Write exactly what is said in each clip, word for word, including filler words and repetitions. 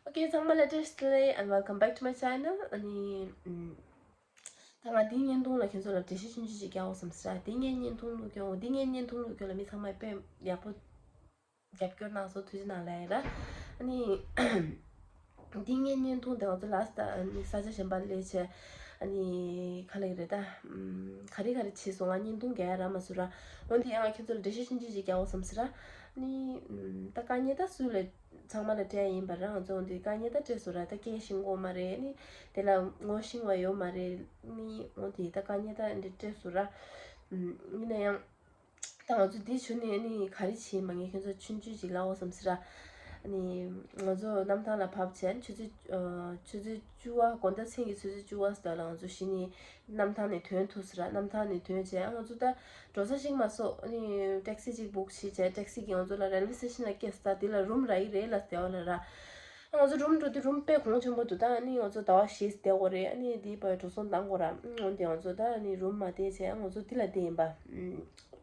Okay, ཚང་མ་ལ་བཀྲ་ཤིས་བདེ་ལེགས། And welcome back to my channel. ཨ་ནི། ཨམ། ད་ང་འདི་བརྙན་ཐུང་ལ་ཁྱེད་ཚོ་ལ་འགྲེལ་བཤད་ཆུང་ཆུང་ཅིག་རྒྱག་འོ་བསམ་ཟེར། འདི་ངའི་བརྙན་ཐུང་བླུགས་རྒྱུ། འདི་ངའི་བརྙན་ཐུང་བླུགས་རྒྱུ་ལ་མི་ཚང་མས་དཔེ་ཡག་པོ་རྒྱབ་སྐྱོར་གནང་སོང་། ཐུགས་རྗེ་གནང་ལབ་ཡ་ཡིན་ར། ཨ་ནི། འདི་ངའི་བརྙན་ཐུང་དེ་ང་ཚོ་ལ་ས་ཨ་ནི་ས་ཆ་གཞན་པ་སླེབས་བྱས། ཨ་ནི་ག་ལེ་རེད་ད། ཨམ། ག་རེ་ག་རེ་བྱས་སོང་། ང་བརྙན་ཐུང་རྒྱག་ཡ་རག་མ་སོང་ར། འོན་ཏེ་ཡང་ང་ཁྱེད་ཚོ་ལ་འགྲེལ་བཤད་ཆུང་ཆུང་ཅིག་རྒྱག་འོ་བསམ་ཟེར་ར། ཨ་ནི། ཨམ། ད་དཀའ་ངལ་ད་སུ་ལ་ཚང་མ་ལ་འཕྲད་ཡིན་པ་ར། ང་ཚོ་འོན་ཏེ་དཀའ་ངལ་ད་འཕྲད་སོང་ར། ད་སྐད་ཤེས་ཀྱི་ཡོད་མ་རེད། ཨ་ནི་དེ་ལ་ངོ་ཤེས་པ་ཡོད་མ་རེད། ཨ་ནི་འོན་ཏེ་ད་དཀའ་ངལ་ད་འདི་འཕྲད་སོང་ར། ཨམ། ཡིན་ན་ཡང་། ད་ང་ཚོ་འདི་ཞུ་ནས་ནི་ག་རེ་བྱེད་མ། ངས་ཁྱོད་ཚོ་ཆུང་ཆུང་ཅིག་ལབ་འོ་བསམ་ཟེར་ར། ཨ་ནི་ང་ཚོ་གནམ་ཐང་ལ་བབས་བྱས་ཆུ་ཚོད་ཨ་ཆུ་ཚོད་བཅུ་པ། དགོང་དག་མཚན་གྱི་ཆུ་ཚོད་བཅུ་པ་ཙམ་ལ་ང་ཚོ་གཞི་ནས་གནམ་ཐང་ནས་ཐོན་ཐུབ་ཟེར་ར། གནམ་ཐང་ནས་ཐོན་བྱས་ང་ཚོ་ད་འགྲོ་ས་ཤེས་མ་སོང་། ཨ་ནི་ཊེག་སི་ཅིག་བུག་བྱས་བྱས་ཊེག་སི་གིས་ང་ཚོ་ལ་རེལ་ཝེ་སི་ཊེ་ཤན་ལ་སྐྱེལ་ས། དེ་ལ་རུམ་རག་གི་རེད་ལབ་ཟེར་བ་ལ་ར། ང་ཚོ་རུམ་འགྲོ་དུས་རུམ་དཔེ་གོང་ཆེན་པོ་འདུག་ད་ཨ་ནི་ང་ཚོ་ཟླ་བ་བཞི་བསྡད་དགོས་རེད། ཨ་ནི་དེའི་བར་འགྲོ་སོང་བཏང་དགོས་ར། འོན་ཏེ་ང་ཚོ་ད་ཨ་ནི་རུམ་མ་བསྡད་བྱས་ང་ཚོ་འདི་ལ་བསྡད་ཡིན་པ།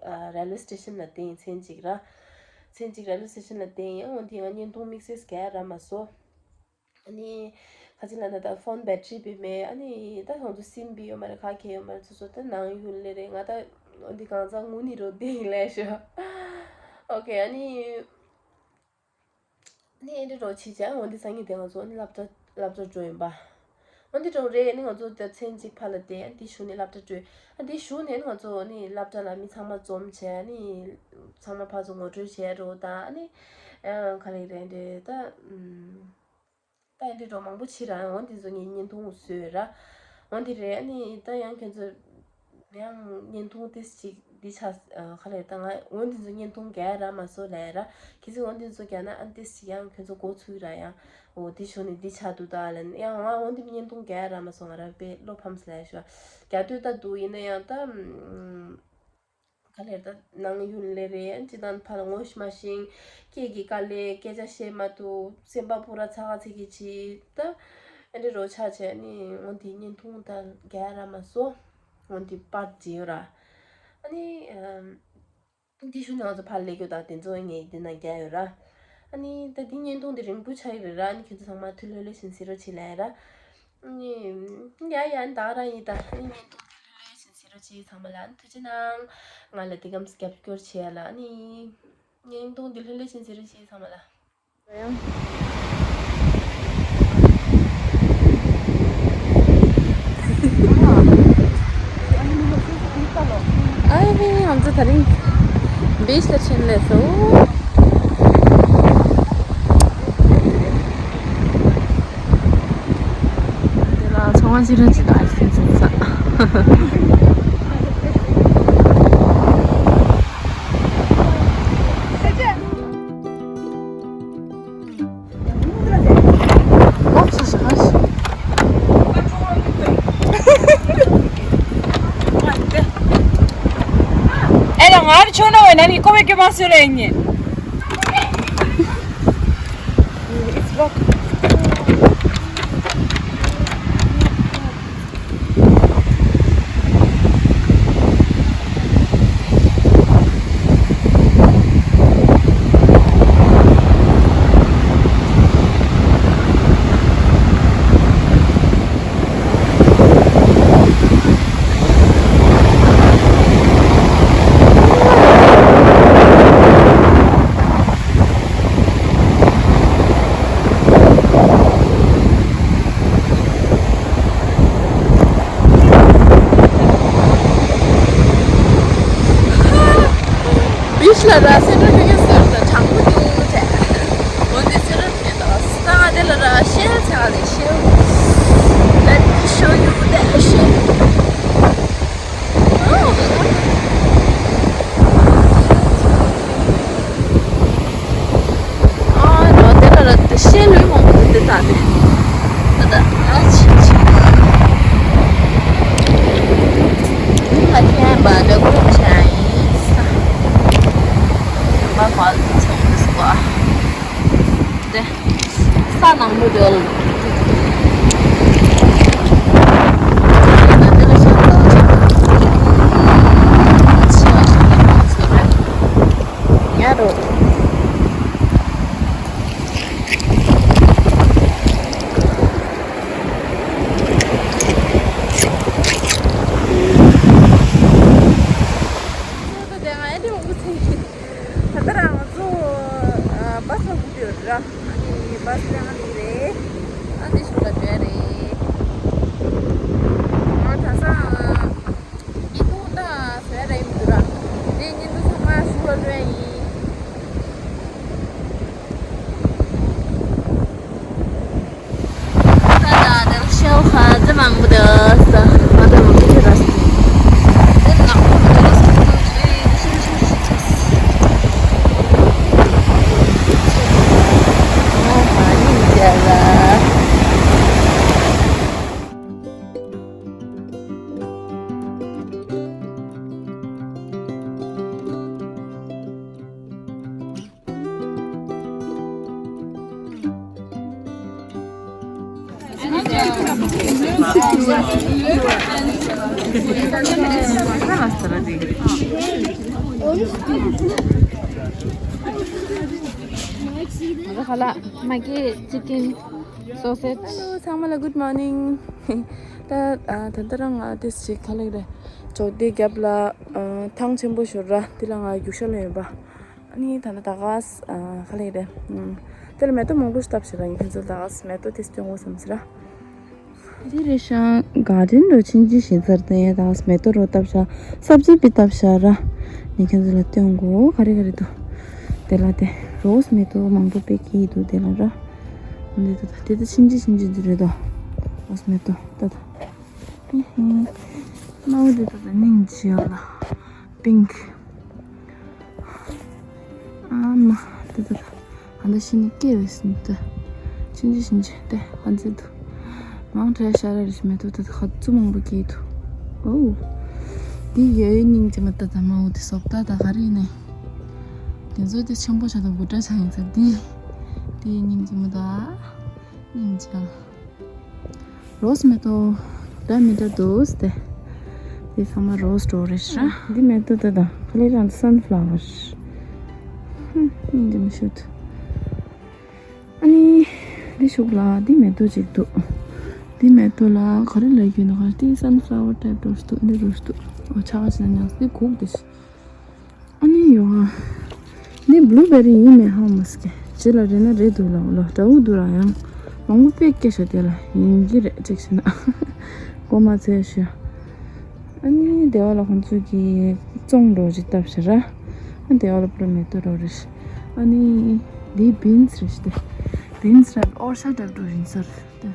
ཨ། རེལ་ཝེ་སི་ཊེ་ཤན་ལ་བསྡད་ཡིན། མཚན་གཅིག་ར། མཚན་གཅིག་རེལ་ཝེ་སི་ཊེ་ཤན་ལ་བསྡད་ཡིན། འོན་ཏེ་ང་བརྙན་ཐུང་དམིགས་བསལ་ག་རག་མ་སོང་། ཨ་ནི་ཁ་ཅིག་ལ་ད་ད་ཕོན་བེ་ཊི་རི་དཔེ་མེད། ཨ་ནི་ད་ང་ཚོ་སིམ་དཔེ་ཡོད་མ་རེད། ག་གེ་ཡོད་མ་རེད། སོ་སོ་ད་ནང་ཡུལ་ལས་རེད། ང་ད་འོན་ཏེ་གང་ཚང་ངུ་ནི་རོ་བསྡད་ཡིན་ལབ་ཤོག་ཨོ་ཁེ། ཨ་ནི། ནི་ཨེ་འདྲ་རོ་ཆི་ཅང་འོན་ཏེ་སང་ཉིན་དེ་ང་ཚོ་ནི་སློབ་གྲྭ་སློབ་གྲྭ་འགྲོ་ཡིན་པ། འོན་ཏེ་འགྲོ་རེད། ནི་ང་ཚོ་དེ་མཚན་གཅིག་ཕར་ལ་བསྡད། ཨ་འདི་གཞུག་ནས་སློབ་གྲྭ་འགྲོ། ཨ་འདི་གཞུག་ནས་ནི་ང་ཚོ་ནི་སློབ་གྲྭ་ལ་མི་ཚང་མ་འཛོམས་བྱས། ནི་ཚང་མ་ཕར་ཚུར་ངོ་སྤྲོད་བྱས་རོ། ད་ནི་ཨ་ག་རེ་རེད་འདྲེ་ད་ཨུམ། ད་ཨེ་འདྲ་རོ་མང་པོ་ཕྱིར་ར། འོན་ཏེ་ཚོ་ངས་བརྙན་ཐུང་བཟོས་ར། འོན་ཏེ་རེད། ཨ་ནི་ད་ཡང་ཁྱེད་ཚོ་ཡང་བརྙན་ཐུང་ཏིས་ཅིག་འདི་ཆ་ཨ་ག་ལེར་ད་ང་འོན་ཏེ་ཚོ་བརྙན་ཐུང་རྒྱག་ར་མ་སོ་ལས་ར། ཁྱེད་ཚོ་འོན་ཏེ་ཚོ་རྒྱག་ན་ཨ་ཏིས་ཅིག་ཡང་ཁྱེད་ཚོ་འགོ་ཚུགས་ར། ཡང་འོ་འདི་ཞོ་ནི་འདི་ཆ་འདུག་ད་ལན། ཡང་ང་འོན་ཏེ་བརྙན་ཐུང་རྒྱག་ར་མ་སོ། ང་ར་པེ་བློ་ཕམ་སི་ལས་ཤོ་རྒྱག་དུས་ད་འདུག་ཡིན་ན་ཡང་ད། ག་ལེར་ད་ནང་ཡུལ་ལས་རེད། ཅི་དང་ཕར་ངོ་ཤེས་མ་ཤེས། སྐད་ཀྱི་དཀའ་ལས། སྐད་ཆ་བཤད་མ་ཐུབ། སེམས་པ་པུ་ར་ཚ་ག་ཚི་གི་ཅི་ད་ཨེ་འདྲ་རོ་ཆ་བྱས་ནི་འོན་ཏེ་བརྙན་ཐུང་ད་རྒྱག་ར་མ་སོ། འོན་ཏེ་པར་བརྗེ་ཡོད་ར། ཨ་ནི་ཨམ། འདི་ཞུ་ནང་ཚོ་ཕར་ལས་རྒྱུ་དང་དེ་ཚོ་ངས་འདི་ན་རྒྱག་ཡོད་ར། ཨ་ནི་ད་འདི་བརྙན་ཐུང་འདི་རིང་པོ་ཆགས་ཡོད་རེད་ར། ཨ་ནི་ཁྱེད་ཚོ་ཚང་མ་ཐུགས་ལྷོད་ལྷོད་བྱིན་ཟེར་རོ་ཆེ་ལབ་ཡ་ར། ཨ་ནི་ཡ་ཡ་ད་ར་ཡིན་ད། ཨ་ནི་བརྙན་ཐུང་ཐུགས་ལྷོད་ལྷོད་བྱིན་ཟེར་རོ་ཆེ། ཚང་མ་ལ་ཨ་ནི་ཐུགས་རྗེ་གནང་། ང་ལ་འདི་གམ་རྒྱབ་སྐྱོར་བྱེད་ཡ་ལ། ཨ་ནི་བརྙན་ཐུང་འདི་ལྷོད་ལྷོད་བྱིན་ཟེར་རོ་ཆེ་ཚང་མ་ལ། ཨ་ནི་ང་ཚོ་ད་རིང་བིཆ་ལ་ཕྱིན་ལས་སོ། དེ་ལ་ཚོང་བ་ཅི་རིགས་ཅི་དང་ཨ་ཤེས་ཚིག་ཚ། ཨེ་ལ་ང་ར་ཆོ་ན་བས་ན་ནི་ཀོ་བེ་ཀེ་མ་སུ་ལ་ཨིན་ཉེ། བིཆ་ལ་ར་སེ་འགྲོ་ཁྱོད་ཀྱི་ཟེར་ན་གྲང་མོ་འདུག་ཅེས། འོན་ཏེ་སེ་ར་མེད་དོ། ས་ང་དེ་ལ་ར་ཤེལ་ཚ་ལེ་ཤེལ། Let me show you the shell. ཨ་ནོ་དེ་ལ་ར་དེ་ཤེལ་ལུས་མང་པོ་དེ་ད་དེ། ད་ད་ཨ་ཆི་ཆི། ང་ཁྱེད་པ་འདྲ་ཁོ་ཆ་ཡིན་ས། མ་གོ་ཚོང་དུ་སུ་བ། དེ། ས་ནང་མི་འདུག་ཡ་རོ། ཨ་ནི་བྷ་སི་ལེན་ཨ་ནི་རེད། ཨ་འདི་ཤུགས་ལ་འགྲོ་ཡ་རེད། ང་ད་སང་ཉིན་ཐུང་ད་བཟོ་ཡ་རེད་མི་འདུག་ར། དེ་ཉིན་ཐུང་ཚང་མ་ཤུགས་ལ་འགྲོ་ཡ་ཡིན། Hello, ཚང་མ་ལ་good morning. ད་ད་ལྟ་རང་ང་དེ་ཞིག་ག་ལེགས་རེད། ཇོ་དེ་རྒྱབ་ལ་ཐང་ཆེན་པོ་ཤོར་ར། དེ་ལ་ང་རྒྱུག་ཤར་ལ་ཡོད་པ། ཨ་ནི་ད་ལྟ་ད་ག་ས་ག་ལེགས་རེད། དེ་ལ་མེ་ཏོག་མང་པོ་ཞིག་བཏབ་ཤག་ར། ངས་ཁྱེད་ཚོ་ད་ག་ས་མེ་ཏོག་དེ་སྟོན་དགོས་བསམ་ཟེར་ར། འདི་རེད་ཤག་གར་ཌེན་རོ་ཆིན་ཅི་ཞིག་ཚར་ཏེ་ད་ག་ས་མེ་ཏོག་རོ་བཏབ་ཤག་སབ་ཇི་པི་བཏབ་ཤག་ར། ངས་ཁྱེད་ཚོ་ལ་སྟོན་དགོས་ག་རེ་ག་རེ་འདུག་དེ་ལ་དེ་རོ་སི་མེ་ཏོག་མང་པོ་དཔེ་སྐྱིད་འདུག་དེ་ལ་ར། འདི་ད་ད་དེ་ད་ཆིན་ཅི་ཆིན་ཅི་འདི་རེད་དོ། རོ་སི་མེ་ཏོག་ད་ད། ཧི་ཧི། དམར་པོ་འདི་ད་ད་སྙིང་རྗེ་ཡོད་ལ། པིང་ཀི། ཨ་མ། འདི་ད་ད། ཨ་ད་ཤི་ནི་སྐྱེ་བས་སུན་ད། ཆིན་ཅི་ཆིན་ཅི་དེ་ཧ་ཛི་དུ། མང་དྲགས་ཤ་ར་རི་ཤི་མེ་ཏོག་ད་ད་ཧ་ཙུ་མང་པོ་སྐྱེ་འདུག་ཨོ། འདི་ཡོད་སྙིང་རྗེ་མ་ད་ད་མ་འོ་དེ་སོབ་ད་ད་ག་རེ་ནས། དེ་ཚོ་དེ་ཆེན་པོ་ཆགས་དང་བུ་ཏྲ་ཆགས་ཡིན་ཚ་འདི། དེ་སྙིང་རྗེ་མ་ད། སྙིང་རྗེ། རོ་སི་མེ་ཏོག་འདྲ་མི་འདྲ་འདུག་སྟེ། འདི་ཚང་མ་རོ་སི་འདྲ་རེད་ཤག་འདི་མེ་ཏོག་ད་ད་ག་ལེ་རང་སན་ཕ་ལ་ཝར། ཧུམ། སྙིང་རྗེ་མི་ཤོད། ཨ་ནི། འདི་ཤུགས་ལ་འདི་མེ་ཏོག་ཅིག་འདུག་འདི་མེ་ཏོག་ལ་ག་རེ་ལབ་ཀྱི་ཡོད་ན། ག་འདི་སན་ཕ་ལ་ཝར་ཊའིབ་འདྲ་འདུག་འདི་འདྲ་འདུག་འོ་ཆ་ག་ཞིག་ན་ཉག་འདི་གུག་འདི་ཤི། ཨ་ནི་ཡོང་ང་། འདི་བླུ་བེ་རི་ཡིན་མེད་ཧ་མ་སི་ཀེ། རྗེས་ལ་རེ་ན་རེད་འདུག་ལ་འོ་ལ་འདྲ་བོ་འདུག་ར། ཡང་མང་པོ་དཔེ་སྐྱེ་ཤ་དེ་ལ་ཡིན་གྱི་རེད་ཅིག་བྱས་ན། ཀོ་མ་ཚེ་ཤོད། ཨ་ནི་སྡེ་བ་ལ་ཁོང་ཚོས་ཀྱི་བཙོང་འགྲོ་ཅིག་བཏབ་ཤ་ར། ཨ་སྡེ་བ་ལ་པུ་ར་མེ་ཏོག་རོ་རེ་ཤ། ཨ་ནི་འདི་བིན་སི་རེ་ཤ་དེ། བིན་སི་ར་ཨོར་ཤ་འདྲ་འགྲོ་ཡིན་ས་རེད་དེ།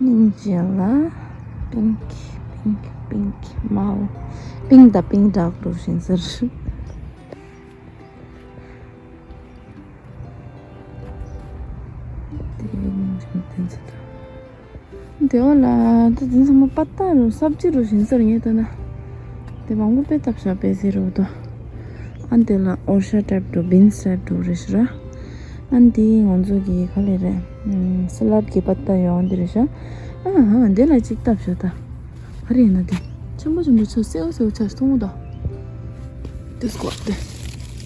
སྙིང་རྗེ་ལ། པིང་ཀི། པིང་ཀི། པིང་ཀི། མའོ། པིང་དང་པིང་འདྲ་འགྲོ་བཞིན་ཟེར། དེ་སྙིང་རྗེ་མ་དེ་ཚོ་དང་། དེ་བ་ལ་ད་དེ་ཚང་མ་པ་ཏ་རུ་སབ་ཇི་རུ་བཞིན་ཟེར་ངས་ལྟ་ན། དེ་མང་པོ་དཔེ་བཏབ་བཞག་པའི་ཟེར་རུ་དོ། ཨ་འདི་ལ་ཨོར་ཤ་ཊའིབ་འགྲོ་བིན་སི་ཊའིབ་འགྲོ་རེད་ཤག་ར། ཨ་འདི་ང་ཚོ་གི་ག་ལེ་རེད། ཨམ། ས་ལད་གི་པ་ཏ་ཡོང་འདི་རེད་ཤག་ཨ་ཨ་འདི་ལ་གཅིག་བཏབ་ཤག་ད། ག་རེ་ཡིན་ན་དེ། ཆེན་པོ་ཆེན་པོ་ཆ་སེའུ་སེའུ་ཆ་ཞིག་མཐོང་གི་འདུག་དེ་སྐོར་དེ།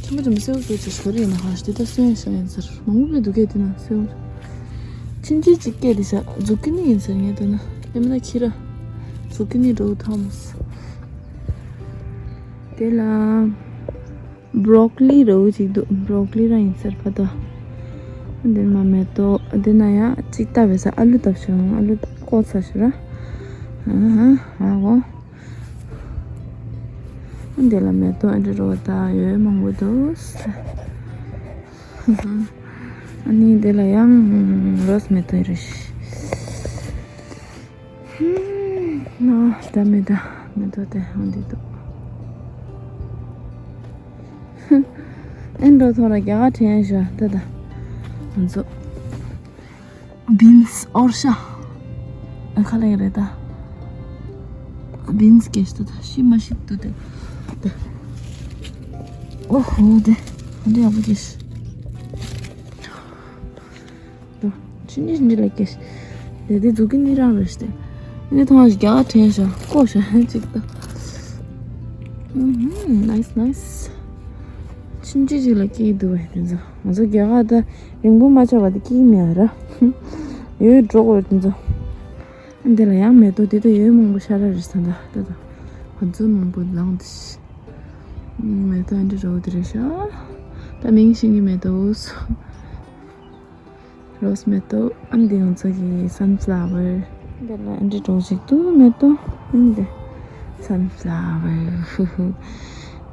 ཆེན་པོ་ཆེན་པོ་སེའུ་སེའུ་ཆ་ཞིག་ག་རེ་ཡིན་ན་ཧ་ཤི་དེ་ད་སོན་ཤ་ཡིན་ཟེར། མང་པོ་དཔེ་འདུག་གས་དེ་ན་སེའུ། ཆིན་ཅི་གཅིག་སྐད་དེ་ཤ་ཛུ་ཀི་ནི་ཡིན་ཟེར་ངས་དེ་ན། ཡང་མིན་ན་ཁྱི་ར། ཛུ་ཀི་ནི་འགྲོ་གི་ཐང་མོ་སི། དེ་ལ། བྷྲོ་ཀོ་ལི་རོ་ཅིག་འདུག་བྷྲོ་ཀོ་ལི་རང་ཡིན་ཟེར་ཕ་ཏོ། འདིར་མ་མེ་ཏོག་འདི་ན་ཡང་གཅིག་བཏབ་པའི་ས་ཨ་ལུ་བཏབ་བྱུང་། ཨ་ལུ་བཀོག་ཚར་ཤག་ར། ཨ་ཧ་ཨ་འོ། འདི་ལ་མེ་ཏོག་ཨ་འདྲ་རོ་ད་ཡོད་མང་པོ་འདུག་ཨ་ནི་འདི་ལ་ཡང་རོ་སི་མེ་ཏོག་རེད། ཧུམ། ན་ད་མེད་ད་མེད་དོ་དེ་འོན་ཏེ་འདུག་ཨེ་འགྲོ་ཐོ་ར་རྒྱ་གར་དྲན་ཤག་ད་ད། ང་ཚོ་བིན་སི་ཨོར་ཤ་ཨ་ཁ་ལེ་རེད་ད། བིན་སི་སྐྱེས་ཤག་ད་ཤི་མ་ཤི་འདུག་དེ་དེ། ཨོ་ཧོ་དེ་འདི་ཡག་པོ་སྐྱེས་ཤག་ད་ཕྱི་ཉིན་འདི་ལ་སྐྱེས། དེ་དེ་ཛུ་ཀི་ནི་རང་རེད་ཤག་སྟེ། འདི་ཐོང་ཞིག་རྒྱ་གར་དྲན་ཤག་ཀོ་ཤ་ཅིག་ད། ཨུམ། ནའིས་ནའིས། ཕྱིན་ཅི་ཅིག་ལ་སྐྱེས་འདུག་བས་དེ་ཚོ། ང་ཚོ་རྒྱ་གར་ད་རིང་པོ་མ་ཆགས་པ་དེ་སྐྱེས་མེད་ར། ཡོད་འགྲོ་དགོས་དེ་ཚོ། འདི་ལ་ཡང་མེ་ཏོག་དེ་ད་ཡོད་མང་པོ་ཤ་ར་རེད་ས་ད་ད་ད། ང་ཚོ་མང་པོ་ལངས་དེ་ཤི། མེ་ཏོག་འདི་རོ་དེ་རེད་ཤག་ད་མིང་ཤེས་ཀྱི་མེད་དོ། རོ་སི་མེད་དོ། ཨ་འདི་ང་ཚོ་གི་སན་ཕ་ལ་ཝར། འདི་ལ་ཨ་འདྲ་གྲོགས་ཤིག་ཏུ་མེད་དོ། ཨ་འདི་སན་ཕ་ལ་ཝར། ཧུ་ཧུ།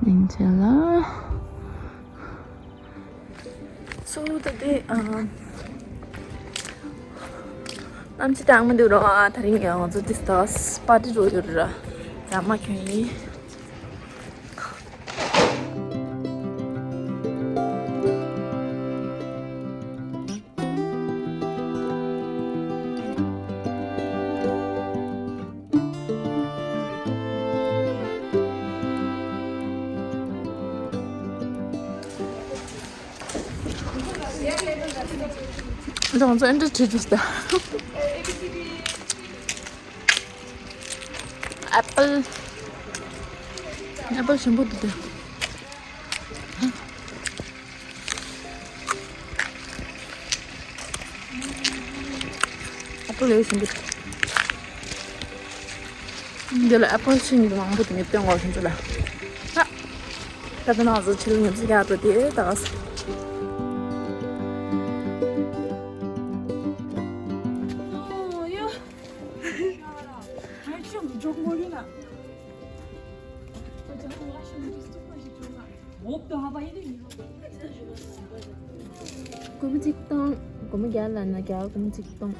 མིང་ཆེ་ལ། སོ་ད་དེ་ཨ། གནམ་གཤིས་གྲང་མོ་འདུག་ར། དེ་རིང་ང་ཚོ་ཏིས་ཏཱས་པར་ཊི་འགྲོ་ཡོད་ར། ཟ་མ་གྱོན་ཡིན། ང་ཚོ་ཨེ་འདྲ་བྲིས་འདུག་ད། ཨེ་པལ། ཨེ་པལ་ཞིམ་པོ་འདུག་ད། ཨེ་པལ་ལས་ཞིམ་པོ་འདུག་འདི་ལ་ཨེ་པལ་ཤིང་གི་མང་པོ་དེ་ནས་སྟོན་གོ་ཁྱེད་ཚོ་ལ། ཨ། ད་ལྟ་ང་ཚོ་ཕྱི་ལ་ཉིན་གཅིག་ཡར་འགྲོ་དེ་ད་ག་ས། སྒོར་མོ་གཅིག་སྟོང་། སྒོར་མོ་བརྒྱ་ལབ་ན་བརྒྱ། སྒོར་མོ་གཅིག་སྟོང་།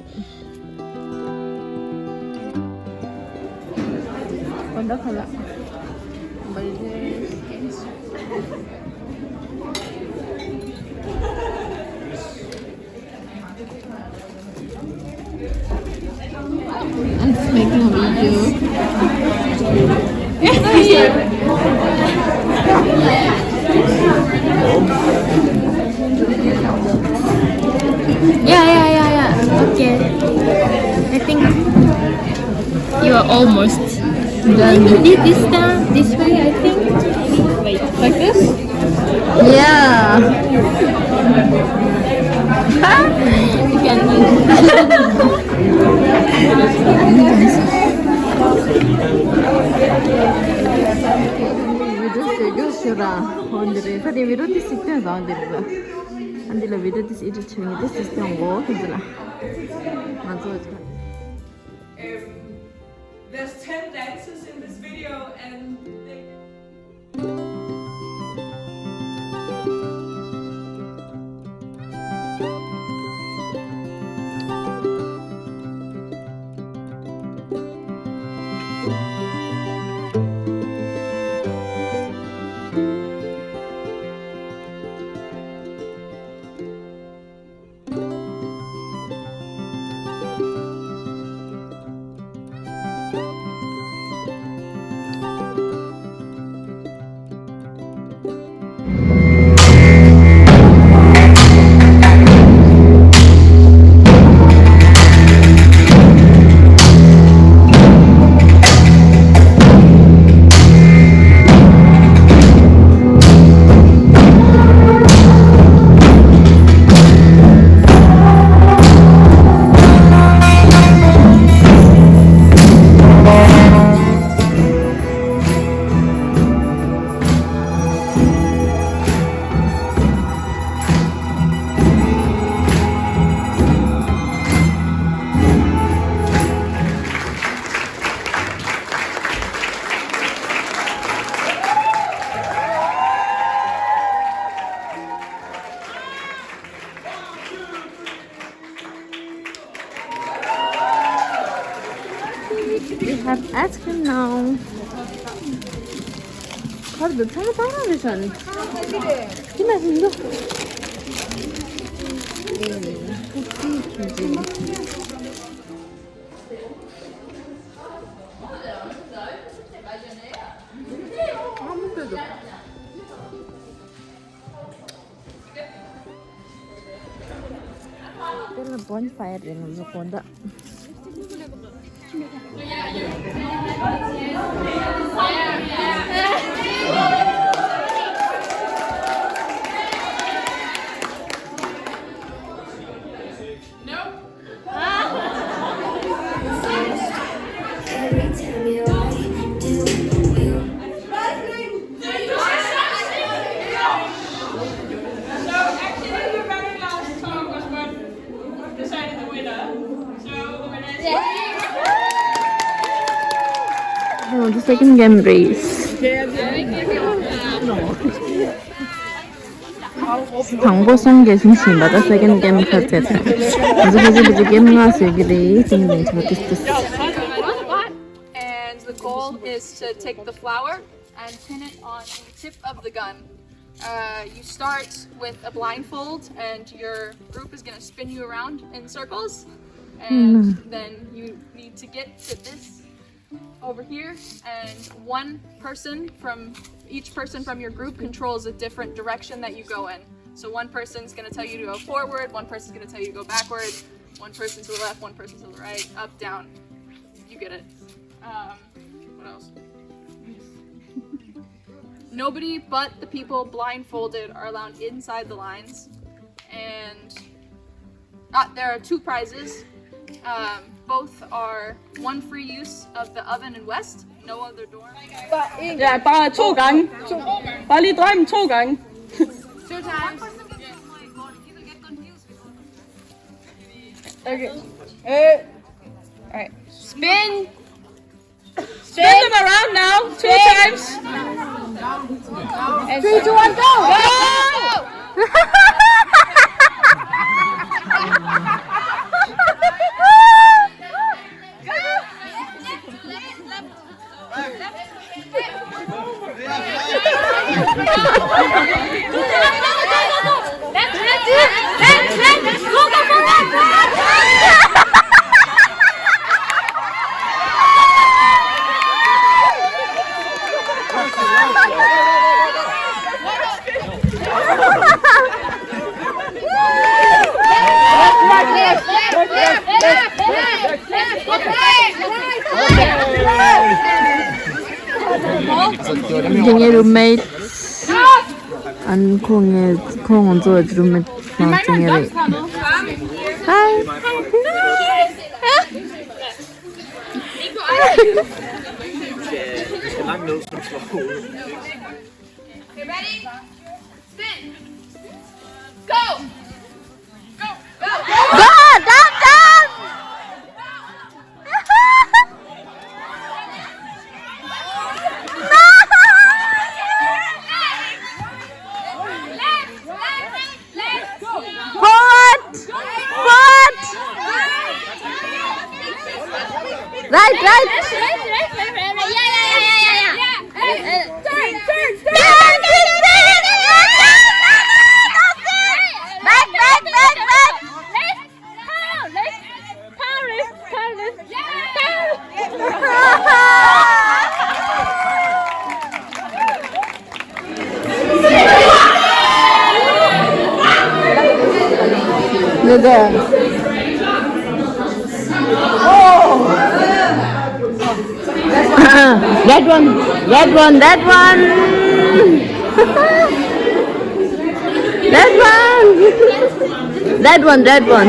དགོན་པ་ཁ་ལག I'm just making a video. Yeah, yeah, yeah, yeah. Okay. I think you are almost done. This, this time, this way, I think. Wait, like this? Yeah. You can use. ད་དེ་བི་ཌི་ཡོ་དེ་སིག་ཏེ་བཟང་དེ་རེད་པ། ཨ་འདི་ལ་བི་ཌི་ཡོ་དེ་ཨེ་ཌིཊ་བྱེད་མཁན་དེ་སིག་ཏེ་འོ་ཁོ་ཚོ་ལ། ང་ཚོ་ཨ་ཅག Um, there's ten dances in this video and they We have ice cream now. Hard to tell the time this one. Can I do? དེ་ལ་བོན་ཕ་ཡར་རེད་ང་ཚོ་དགོན་བདག Second game race. དང་པོ་སོང་རྒྱལ་སིང་ཕྱིན་པ་ད་second game ཁ་ཚད་དང་། ང་ཚོ་ཕལ་ཆེར་ཕལ་ཆེར་game ལྔ་བཟོས་ཀྱི་རེད། དེ་ནི་ཆོག་ཏིས་ཏིས། And the goal is to take the flower and pin it on the tip of the gun. Uh, you start with a blindfold, and your group is going to spin you around in circles. And then you need to get to this over here, and one person from each person from your group controls a different direction that you go in. So one person's going to tell you to go forward, one person's going to tell you to go backward, one person to the left, one person to the right, up, down. You get it. Um, what else? Nobody but the people blindfolded are allowed inside the lines. And uh, there are two prizes. Um, both are one free use of the oven and west. No other dorm. Yeah, but it's all gone. But it's all gone. Two times. Okay. Uh, all right. Spin. Spin them around now, two times. And three, two, one, go! Go! འདི་ངའི་roommate། ཨན་ཁོང་ངའི་ཁོང་ང་ཚོ་roommate་ནང་བཙུན་ངེ་རེད། Hi. Okay, ready? Spin. Go. Go. Go. Go. Down, down. Left, left, left. Forward! Forward! Right, right! Right, right, right, right, right. Yeah, yeah, yeah, yeah, yeah. Turn, turn, turn! Back, back, back, back! Left! Power, left! Power, left! Power, left! That one, that one, that one. That one. That one, that one.